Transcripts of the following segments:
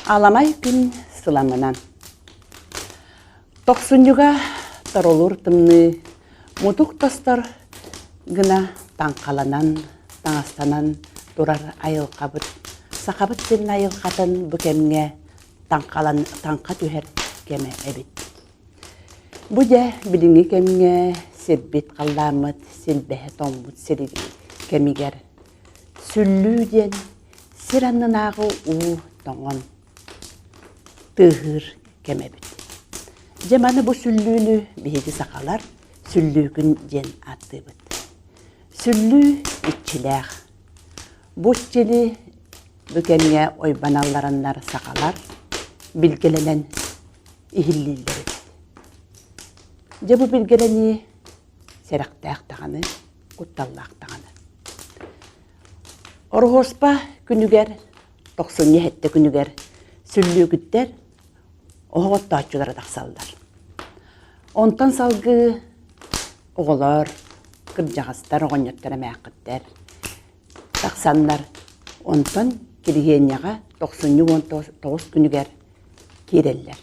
Аламай күн сыламынан. Тохсунньуга торолуур тымныы мутук тостор гына таҥхаланан, таҥастанан турар айылҕабыт Сахабыт сирин айылҕатын бу кэмҥэ таҥхалан таҥха түһэр кэмэ эбит. Бу дьэ билиҥҥи кэмҥэ сирбит халлааммыт силбэһэ тоҥмут сири кэмигэр сүллүү диэн сир аннынааҕы уу тоҥон тыаһыыр кэм эбит. Дьэ маны бу сүллүүнү биһиги сахалар сүллүүкүн диэн ааттыыбыт. Сүллүү иччилээх. Бу иччини бу кэмҥэ ойбоналлараннар сахалар билгэлэнэн иһиллииллэр эбит. Дьэ бу билгэлэнии сэрэхтээх даҕаны, кутталлаах даҕаны. Ороһуоспа күнүгэр, тохсунньу сэттэ күнүгэр сүллүүкүттэр оһох оттооччулара тахсаллар. Онтон салгыы оҕолор, кырдьаҕастар, оҕонньоттор, эмээххиттэр тахсаннар, онтон Кириһиэнньэҕэ тохсунньу 19 күнүгэр киирэллэр.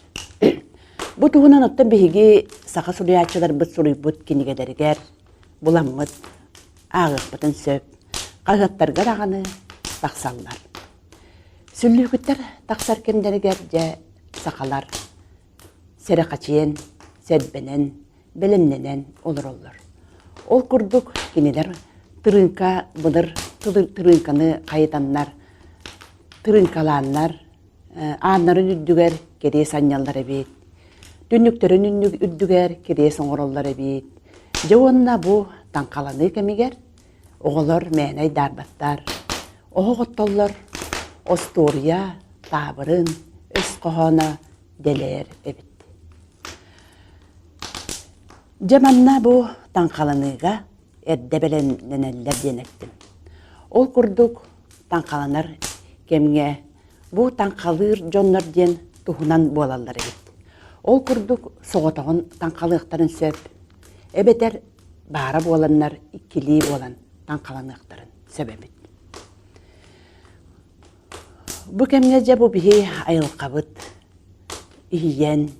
Бу туһунан оттон биһиги саха суруйааччыларбыт суруйбут кинигэлэригэр буламмыт ааҕыахпытын сөп. Хаһыаттарга даҕаны тахсаллар. Сүллүүкүттэр тахсар кэмнэригэр дьэ сахалар сэрэхэчийэн, сэрбэнэн, бэлэмнэнэн олороллор. Ол курдук кинилэр тырыыҥка былыр тырыыҥканы хайытаннар, тырыыҥкалааннар ааннарын үрдүгэр кириэс анньаллар эбит, түннүктэрин үрдүгэр кириэс оҥороллор эбит. Дьэ уонна бу таҥхаланыы кэмигэр оҕолор мээнэ айдаарбаттар, оһох оттоллор, остуоруйа, таабырын, өс хоһооно дэлэйэр эбит. Дьэ манна бу таҥхаланыыга эрдэ бэлэмнэнэллэр диэн эттим. Ол курдук таҥхаланар кэмҥэ бу таҥхалыыр дьоннор диэн туһунан буолаллар эбит. Ол курдук соҕотоҕун таҥхалыахтарын сөп, эбэтэр баара буоланнар иккилии буолан таҥхаланыахтарын сөп эбит. Бу кэмҥэ дьэ бу биһи айылҕабыт иһийэн,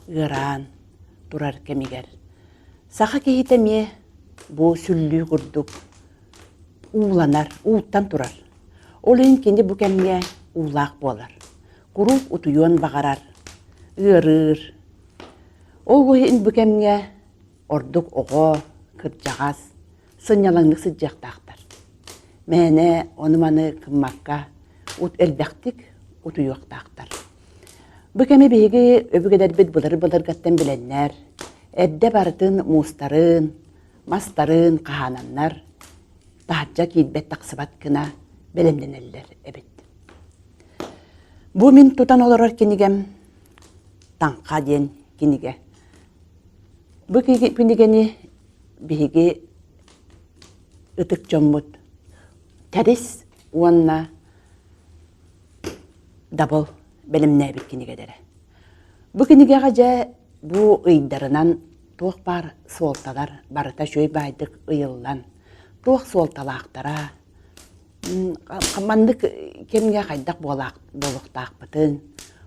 ыараан турар кэмигэр саха киһитэ эмиэ бу сүллүү курдук ууланар, ууттан турар. Ол иһин кини бу кэмҥэ уулаах буолар. Куруук утуйуон баҕарар, ыарыыр. Ол иһин бу кэмҥэ ордук оҕо, кырдьаҕас сынньалаҥнык сылдьыахтаахтар. Мээнэ ону-маны гыммакка элбэхтик утуйуохтаахтар. Бу кэми биһиги өбүгэлэрбит былыр-былыргаттан билэннэр, эрдэ барытын муустарын, мастарын хаһаананнар, таһырдьа киирбэт-тахсыбат гына бэлэмнэнэллэр эбит. Бу мин тутан олорор кинигэм Таҥха диэн кинигэ. Бу кинигэни биһиги ытык дьоммут Тэрис уонна Дабыл бэлэмнээбит кинигэлэрэ. Бу кинигэҕэ дьэ бу ыйдарынан туох баар суолталар барыта үчүгэй баайдык ыйыллан, туох суолталаахтара, маннык кэмҥэ хайдах буолуохтаахпытын,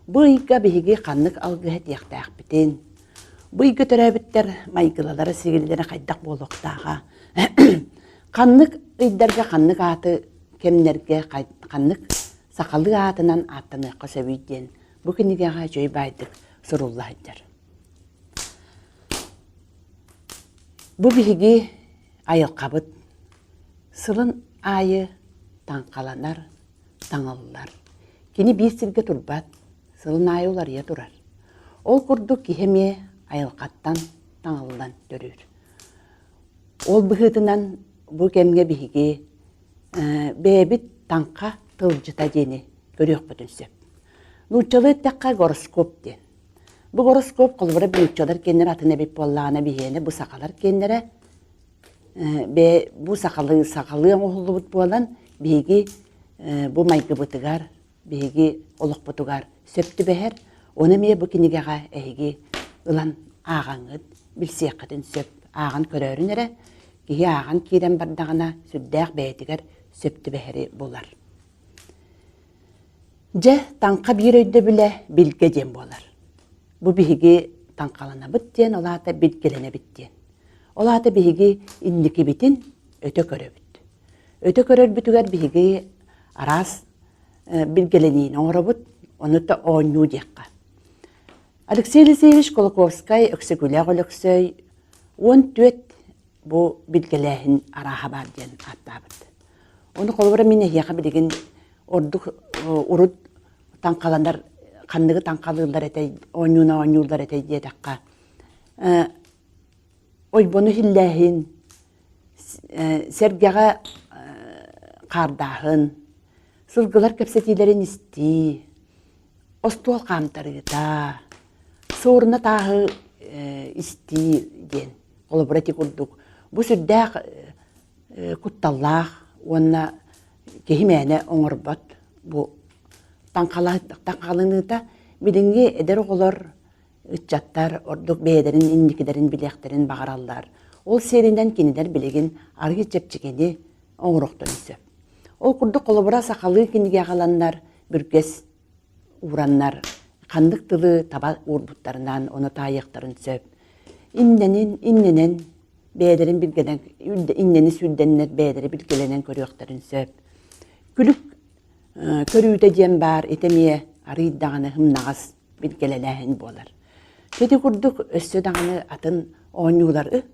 бу ыйга биһиги ханнык алгыһы этиэхтээхпитин, бу ыйга төрөөбүттэр майгылалара-сигилилэрэ хайдах буолуохтааҕа, ханнык ыйдарга ханнык ааты кэмнэргэ ханнык сахалыы аатынан ааттаныахха сөбүй диэн бу кинигэҕэ үчүгэй баайдык сурулла сылдьар. Бу биһиги айылҕабыт сылын аайы таҥхаланар, таҥыллар. Кини биир сиргэ турбат, сылын аайы уларыйа турар. Ол курдук киһи эмиэ айылҕаттан таҥыллан төрүүр. Ол быһыытынан бу кэмҥэ биһиги бэйэбит таҥха тылдьыта диэни көрүөхпүтүн сөп. Нууччалыы эттэххэ гороскоп диэн. Бу гороскоп холобура нууччалар киэннэрэ атын эбит буоллаҕына биһиэнэ бу сахалар киэннэрэ бэйэ бу сахалыы сахалыы оҥоһуллубут буолан биһиги бу майгыбытыгар биһиги олохпутугар сөп түбэһэр. Ону эмиэ бу кинигэҕэ эһиги ылан ааҕаҥҥыт, билсиэххитин сөп. Ааҕан көрөөрүн эрэ, киһи ааҕан киирэн бардаҕына сүрдээх бэйэтигэр сөп түбэһэри булар. Дьэ, таҥха биир өйдөбүлэ билгэ диэн буолар. Бу биһиги таҥхаланабыт диэн, ол аата билгэлэнэбит диэн. Ол аата биһиги инникибитин өтө көрөбүт. Өтө көрөрбүтүгэр биһиги араас билгэлэниини оҥоробут, ону да оонньуу диэххэ. Алексей Елисеевич Кулаковскай Өксөкүлээх Өлөксөй 14 бу билгэлээһин арааһа баар диэн ааттаабыт. Ону холобура мин эһиэхэ билигин ордук урут таҥхаланар ханныгы таҥхалыыллар этэй, оонньууну оонньууллар этэй диэтэххэ, ойбону иһиллээһин, сэргэҕэ хаардааһын, сылгылар кэпсэтиилэрин истии, остуол хаамтарыыта, суоруна тааһы истии диэн холобура ити курдук бу сүрдээх кутталлаах уонна киһи мээнэ оҥорбот бу таҥхаланыыта билиҥҥи эдэр оҕолор ыччаттар ордук бэйэлэрин инникилэрин билиэхтэрин баҕараллар. Ол сиэринэн кинилэр билигин арыый чэпчэкини оҥоруохтарын сөп. Ол курдук холобура сахалыы кинигэ аҕаланнар бүргэс уураннар ханнык тылы таба уурбуттарынан ону таайыахтарын сөп. Иннэнин иннэнэн бэйэлэрин билгэлэн иннэни сүүрдэннэр бэйэлэрэ билгэлэнэн көрүөхтэрин сөп. Күлүк көрүүтэ диэн баар ити эмиэ арыый даҕаны һымнаҕас билгэлэлээһин буолар. Ити курдук өссө даҕаны атын оонньуулары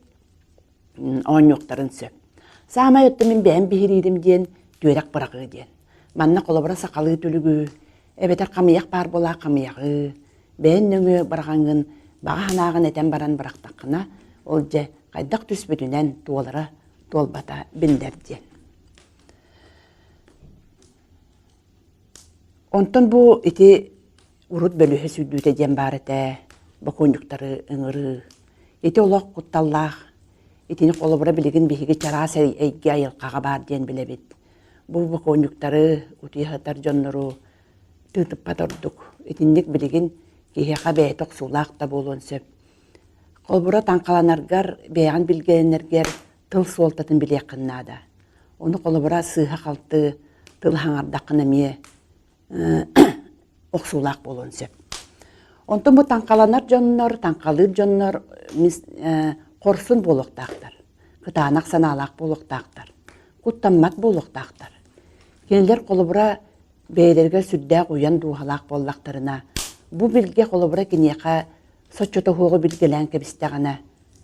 оонньуохтарын сөп. Саамай оттон мин бэйэм биһириирим диэн түөрэх быраҕыы диэн. Манна холобура сахалыы түлүгү, эбэтэр хамыйах баар буолаа хамыйаҕы, бэйэн нөҥүө быраҕаҥҥын баҕа санааҕын этэн баран бырахтаххына, ол дьэ хайдах түспүтүнэн туолара туолбата биллэр диэн. Онтон бу ити урут бөлүһэ сүүрдүүтэ диэн баар этэ, бокуонньуктары ыҥырыы. Ити олох кутталлаах. Итини холобура билигин биһиги чараас эйгэ айылҕаҕа баар диэн билэбит. Бу бокуонньуктары, утуйа сытар дьоннору тыытыппат ордук. Итинник билигин киһиэхэ бэйэтэ охсуулаах да буолуон сөп. Холобура таҥхаланаргар, бэйэҕин билгэлэнэргэр тыл суолтатын билиэххин наада. Ону холобура сыыһа-халты тыл хаҥардаххына эмиэ охсуулаах буолуон сөп. Онтон бу таҥхаланар дьоннор, таҥхалыыр дьоннор хорсун буолуохтаахтар, кытаанах санаалаах буолуохтаахтар, куттаммат буолуохтаахтар. Кинилэр холобура бэйэлэригэр сүрдээх уйан дууһалаах буоллахтарына, бу билгэ холобура киниэхэ соччото суоҕу билгэлээн кэбистэҕинэ,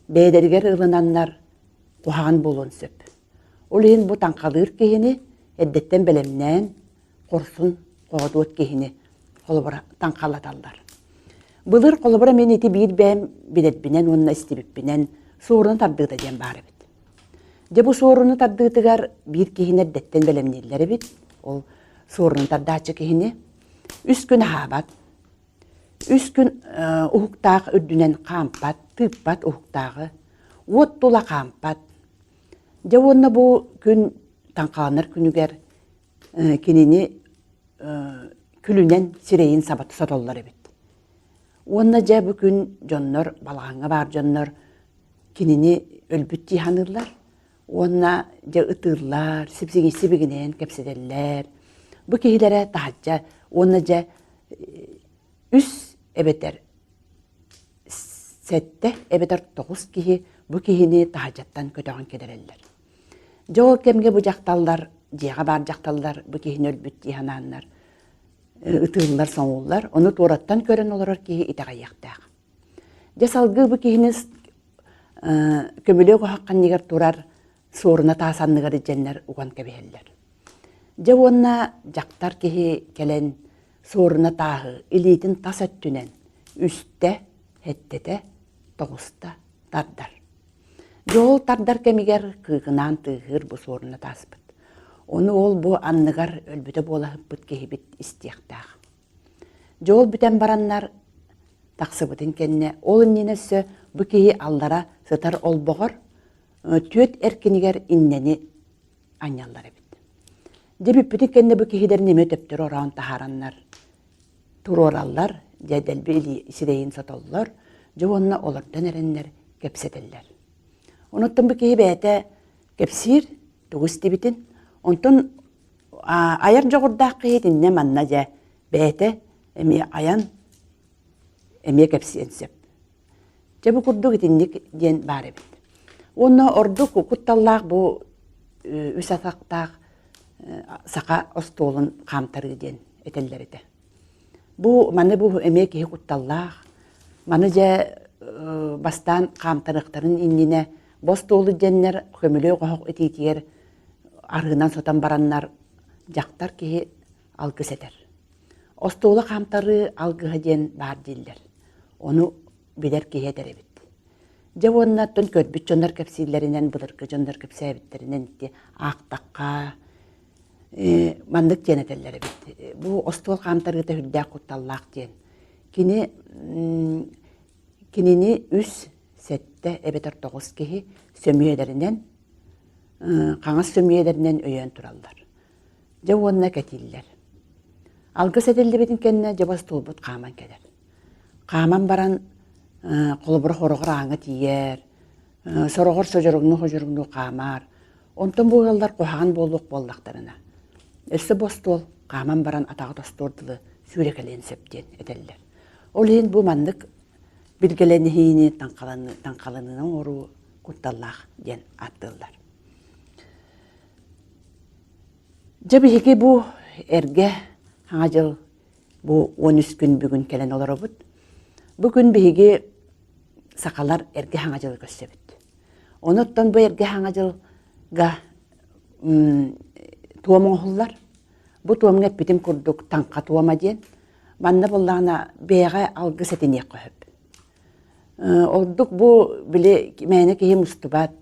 бэйэлэригэр ылынаннар куһаҕан буолуон сөп. Ол иһин бу таҥхалыыр киһини эрдэттэн бэлэмнээн, хорсун хоодуот киһини холобура таҥхалаталлар. Былыр холобура мин ити биир бэйэм билэрбинэн уонна истибиппинэн суоруна тардыыта диэн баар эбит. Дьэ бу суоруна тардыытыгар биир киһини эрдэттэн бэлэмнииллэр эбит. Ол суоруна тардааччы киһини үс күн аһаабат, Үс күн уһуктаах үрдүнэн хаампат, тыыппат уһуктааҕы, уот тула хаампат. Дьэ уонна бу күн таҥхаланар күнүгэр кинини күлүнэн сирэйин саба сотоллор эбит. Уонна дьэ бу күн дьоннор, балаҕаҥҥа баар дьоннор кинини өлбүт дии саныыллар уонна дьэ ытыыллар, сибигинэйэн кэпсэтэллэр. Бу киһилэрэ таһырдьа уонна дьэ үс эбэтэр сэттэ эбэтэр тоҕус киһи бу киһини таһырдьаттан көтөҕөн кэлэрэллэр. Дьэ ол кэмҥэ бу дьахталлар, дьиэҕэ баар дьахталлар бу киһини өлбүт дии санааннар ытыыллар, соҥууллар. Ону туораттан көрөн олорор киһи итэҕэйиэхтээх. Дьэ салгыы бу киһини көмүлүөк оһох анныгар турар суоруна таас анныгар илдьэннэр уган кэбиһэллэр. Дьэ уонна дьахтар киһи кэлэн суоруна тааһы илиитин тас өттүнэн үстэ, сэттэтэ, тоҕуста тардар. Дьэ ол тардар кэмигэр кыыкынаан тыаһыыр бу суоруна тааспыт. Ону ол бу анныгар өлбүтэ буола сыппыт киһибит истиэхтээх. Дьэ ол бүтэн бараннар тахсыбытын кэннэ ол иннинэ өссө бу киһи аллара сытар олбоҕор түөрт эркинигэр иннэни анньаллар эбит. Дьэ бүппүтүн кэннэ бу киһилэрин эмиэ төптөрү ороон таһаараннар туруораллар, дьэ дэлби илии сирэйин сотоллор, дьэ уонна олордон эрэннэр кэпсэтэллэр. Онуттан бу киһи бэйэтэ кэпсиир, тугу истибитин, онтон айар дьоҕурдаах киһи итиннэ манна дьэ. Бэйэтэ эмиэ айан, эмиэ кэпсиэн сөп. Дьэ бу курдук итинник диэн баар эбит. Уонна ордук кутталлаах бу үс атахтаах саха остуолун хаамтарыы диэн этэллэр этэ. Бу маны бу эмиэ киһи кутталлаах. Маны дьэ бастаан хаамтарыахтарын иннинэ бу остуолу диэннэр көмүлүөк оһох итиитигэр арыынан сотон бараннар дьахтар киһи алгыс этэр. Остуолу хаамтарыы алгыһа диэн баар дииллэр. Ону билэр киһи этэр эбит. Дьэ уонна оттон көрбүт дьоннор кэпсииллэринэн, былыргы дьоннор кэпсээбиттэринэн ити аахтахха маннык диэн этэллэр эбит. Бу остуол хаамтарыыта сүрдээх кутталлаах диэн. Кини кинини үс, сэттэ эбэтэр 9 киһи сөмүйэлэринэн, хаҥас сөмүйэлэринэн өйөөн тураллар. Дьэ уонна кэтииллэр. Алгыс этиллибитин кэннэ дьэ остуолбут хааман кэлэр. Хааман баран холобура хороҕор ааҥҥа тиийэр, сороҕор содьороҥнуу-содьороҥнуу хаамар. Онтон бу ыаллар куһаҕан буолуох буоллахтарына, өссө бу остуол хааман баран атаҕа тостуор дылы сүүрэкэлиэн сөп диэн этэллэр. Ол иһин бу маннык билгэлэниһиини таҥхаланыыны оҥоруу кутталлаах диэн ааттыыллар. Дьэ биһиги бу эргэ Саҥа дьыл бу 13 күн бүгүн кэлэн олоробут. Бу күн биһиги сахалар эргэ Саҥа дьылы көрсөбүт. Онуттан бу эргэ Саҥа дьылга туом оҥоһуллар. Бу туомҥа эппитим курдук таҥха туома диэн. Манна буоллаҕына бэйэҕэ алгыс этиниэххэ сөп. Ордук бу били мээнэ киһи мустубат,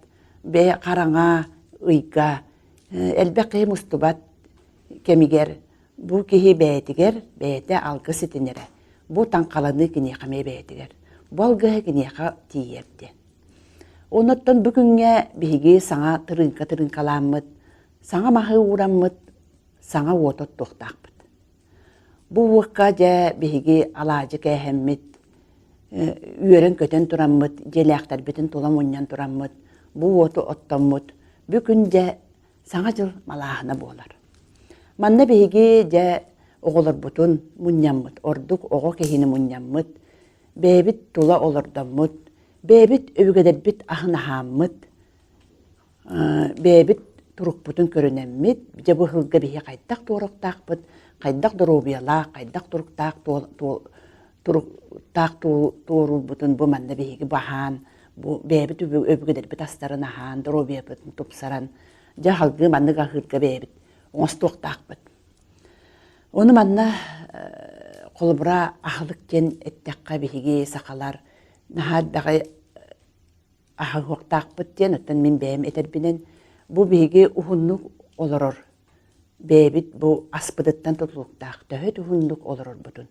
бэйэ хараҥа ыйга элбэх киһи мустубат кэмигэр бу киһи бэйэтигэр бэйэтэ алгыс итинэрэ. Бу таҥхаланыы киниэхэ эмиэ бэйэтигэр. Бу алгыһа киниэхэ тиийэр диэн. Онуттан бу күҥҥэ биһиги саҥа тырыыҥка тырыыҥкалааммыт, саҥа маһы уураммыт, саҥа уоту оттуохтаахпыт. Бу уокка дьэ биһиги алаадьы кээһэммит, үөрэн-көтөн тураммыт, дьиэлээхтэрбитин тула мунньан тураммыт, бу уоту оттоммут, бу күн дьэ Саҥа дьыл малааһына буолар. Манна биһиги дьэ оҕолорбутун мунньаммыт, ордук оҕо киһини мунньаммыт, бэйэбит тула олордоммут, бэйэбит өбүгэлэрбит аһын аһааммыт, бэйэбит турукпутун көрүнэммит, дьэ бу ыһылга биһи хайдах туоруктаахпыт, хайдах доруобуйалаах, хайдах туруктаах туруктаах туоруурбутун бу манна биһиги баһаан, бу бэйэбит өбүгэлэрбит астарын аһаан, доруобуйабытын тупсаран, дьэ салгыы маннык аһыырга бэйэбит оҥостуохтаахпыт. Ону манна холобура аһылык диэн эттэххэ биһиги сахалар наһаа элбэҕи аһыахтаахпыт диэн, оттон мин бэйэм этэрбинэн бу биһиги уһуннук олорор бэйэбит бу аспытыттан тутулуктаах төһө уһуннук олорорбутун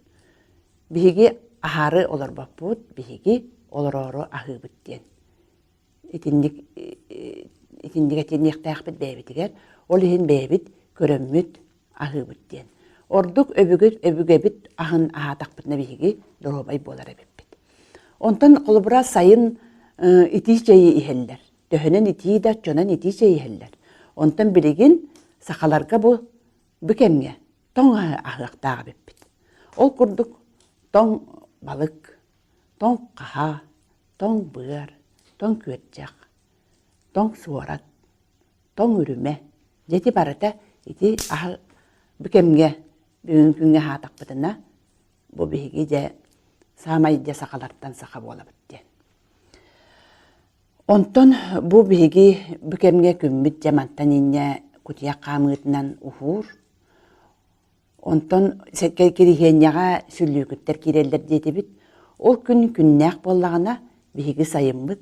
биһиги аһаары олорбоппут, биһиги олороору аһыыбыт диэн итинник итинник этиниэхтээхпит бэйэбитигэр, ол иһин бэйэбит көрөммүт аһыыбыт диэн. Ордук өбүгэ өбүгэбит аһын аһаатахпытына биһиги доруобай буолар эбиппит. Онтон холобура сайын итии чэйи иһэллэр. Төһөнөн итии да оччонон итии чэй иһэллэр. Онтон билигин сахаларга бу бу кэмҥэ тоҥ аһы аһыахтаах эбиппит. Ол курдук тоҥ балык, тоҥ хаһа, тоҥ быар, тоҥ күөрчэх, тоҥ суорат, тоҥ үрүмэ. Дьэ ити барыта ити аһы бу кэмҥэ бүгүҥҥү күҥҥэ аһаатахпытына бу биһиги дьэ саамай дьэ сахалартан саха буолабыт диэн. Онтон бу биһиги бу кэмҥэ күммүт дьэ мантан инньэ кутуйах хаамыытынан уһуур. Онтон кириһиэнньэҕэ сүллүүкүттэр киирэллэр диэтибит. Ол күн күннээх буоллаҕына биһиги сайыммыт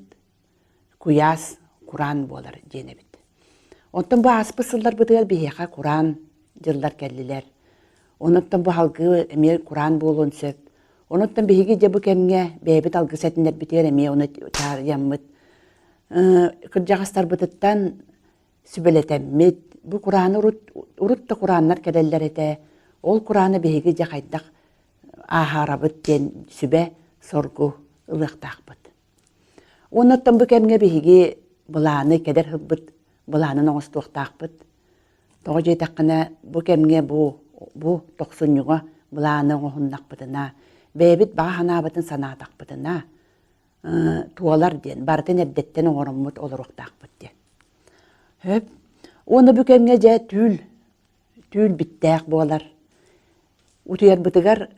куйаас кураан буолар диэн эбит. Онтон бу ааспыт сылларбытыгар биһиэхэ кураан дьыллар кэллилэр. Онуттан бу салгыы эмиэ кураан буолуон сөп. Онуттан биһиги дьэ бу кэмҥэ бэйэбит алгыс этинэрбитигэр эмиэ ону таарыйаммыт кырдьаҕастарбытыттан сүбэлэтэммит, бу курааны урут, урут да курааннар кэлэллэр этэ, ол курааны биһиги дьэ хайдах ааһаарабыт диэн сүбэ соргу ылыахтаахпыт. Уонна оттон бу кэмҥэ биһиги былааны кэдэр ылбыт былаанын оҥостуохтаахпыт. Тоҕо диэтэххинэ, бу кэмҥэ бу, бу тохсунньуга былааны оҥоһуннахпытына, бэйэбит баҕа санаабытын санаатахпытына, туолар диэн, барытын эрдэттэн оҥороммут олоруохтаахпыт диэн. Сөп. Уонна бу кэмҥэ дьэ түүл, түүл биттээх буолар. Утуйарбытыгар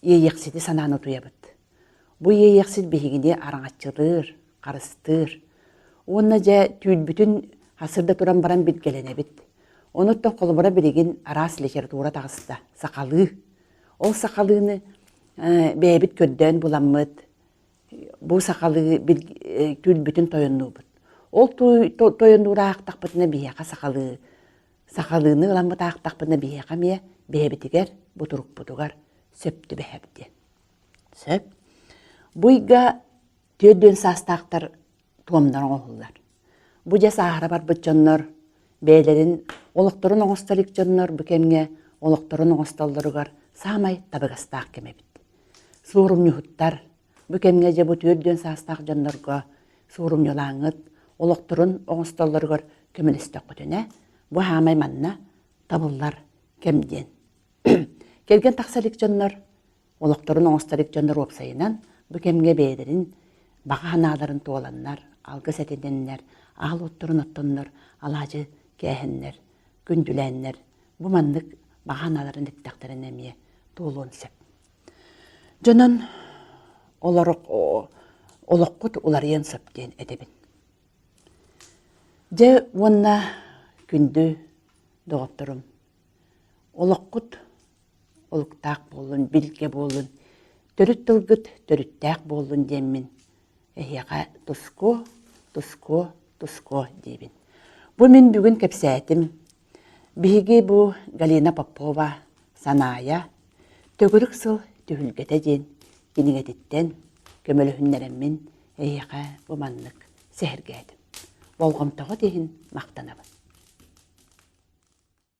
иэйиэхсити санаан утуйабыт. Бу иэйиэхсит биһигини араҥаччылыыр, харыстыыр. Уонна дьэ түүлбүтүн хасырда туран баран билгэлэнэбит. Онуттан холобура билигин араас литература таҕыста, сахалыы. Ол сахалыыны бэйэбит көрдөөн буламмыт, бу сахалыы түүлбүтүн тойоннуубут. Ол тойоннуур аахтахпытына биһиэхэ сахалыы сахалыыны ыламмыт аахтахпытына биһиэхэ эмиэ бэйэбитигэр бу турукпутугар сөп түбэһэр диэн. Сөп. Бу ыйга 40 саастаахтар туомнар оҥоһуллар. Бу дьэ сааһыра барбыт дьоннор бэйэлэрин олохторун оҥосто илик дьоннор бу кэмҥэ олохторун оҥостоллоругар саамай табыгастаах кэм эбит. Суорумньуһуттар бу кэмҥэ дьэ бу 40 саастаах дьоннорго суорумньулааҥҥыт олохторун оҥостоллоругар көмөлөстөххүтүнэ бу саамай манна табыллар кэм диэн. Кэргэн тахса илик дьоннор олохторун оҥостор илик дьоннор уопсайынан бу кэмҥэ бэйэлэрин баҕа санааларын туоланнар, алгыс этинэннэр, аал уоттарын оттоннор, алаадьы кээһэннэр, күндүлээннэр бу маннык баҕа санааларын эттэхтэринэ эмиэ туолуон сөп. Дьонон олоххут уларыйан сөп диэн этэбин. Дьэ уонна күндү доҕотторум, олоххут олуктаах буоллун, билгэ буоллун, төрүт тылгыт төрүттээх буоллун диэммин эһиэхэ тускуо, тускуо, тускуо диибин. Бу мин бүгүн кэпсээтим. Биһиги бу Галина Попова Санаайа Төгүрүк сыл түһүлгэтэ диэн кинигэтиттэн көмөлөһүннэрэммин эһиэхэ бу маннык сэһэргээтим. Болҕомтоҕут иһин махтанабын.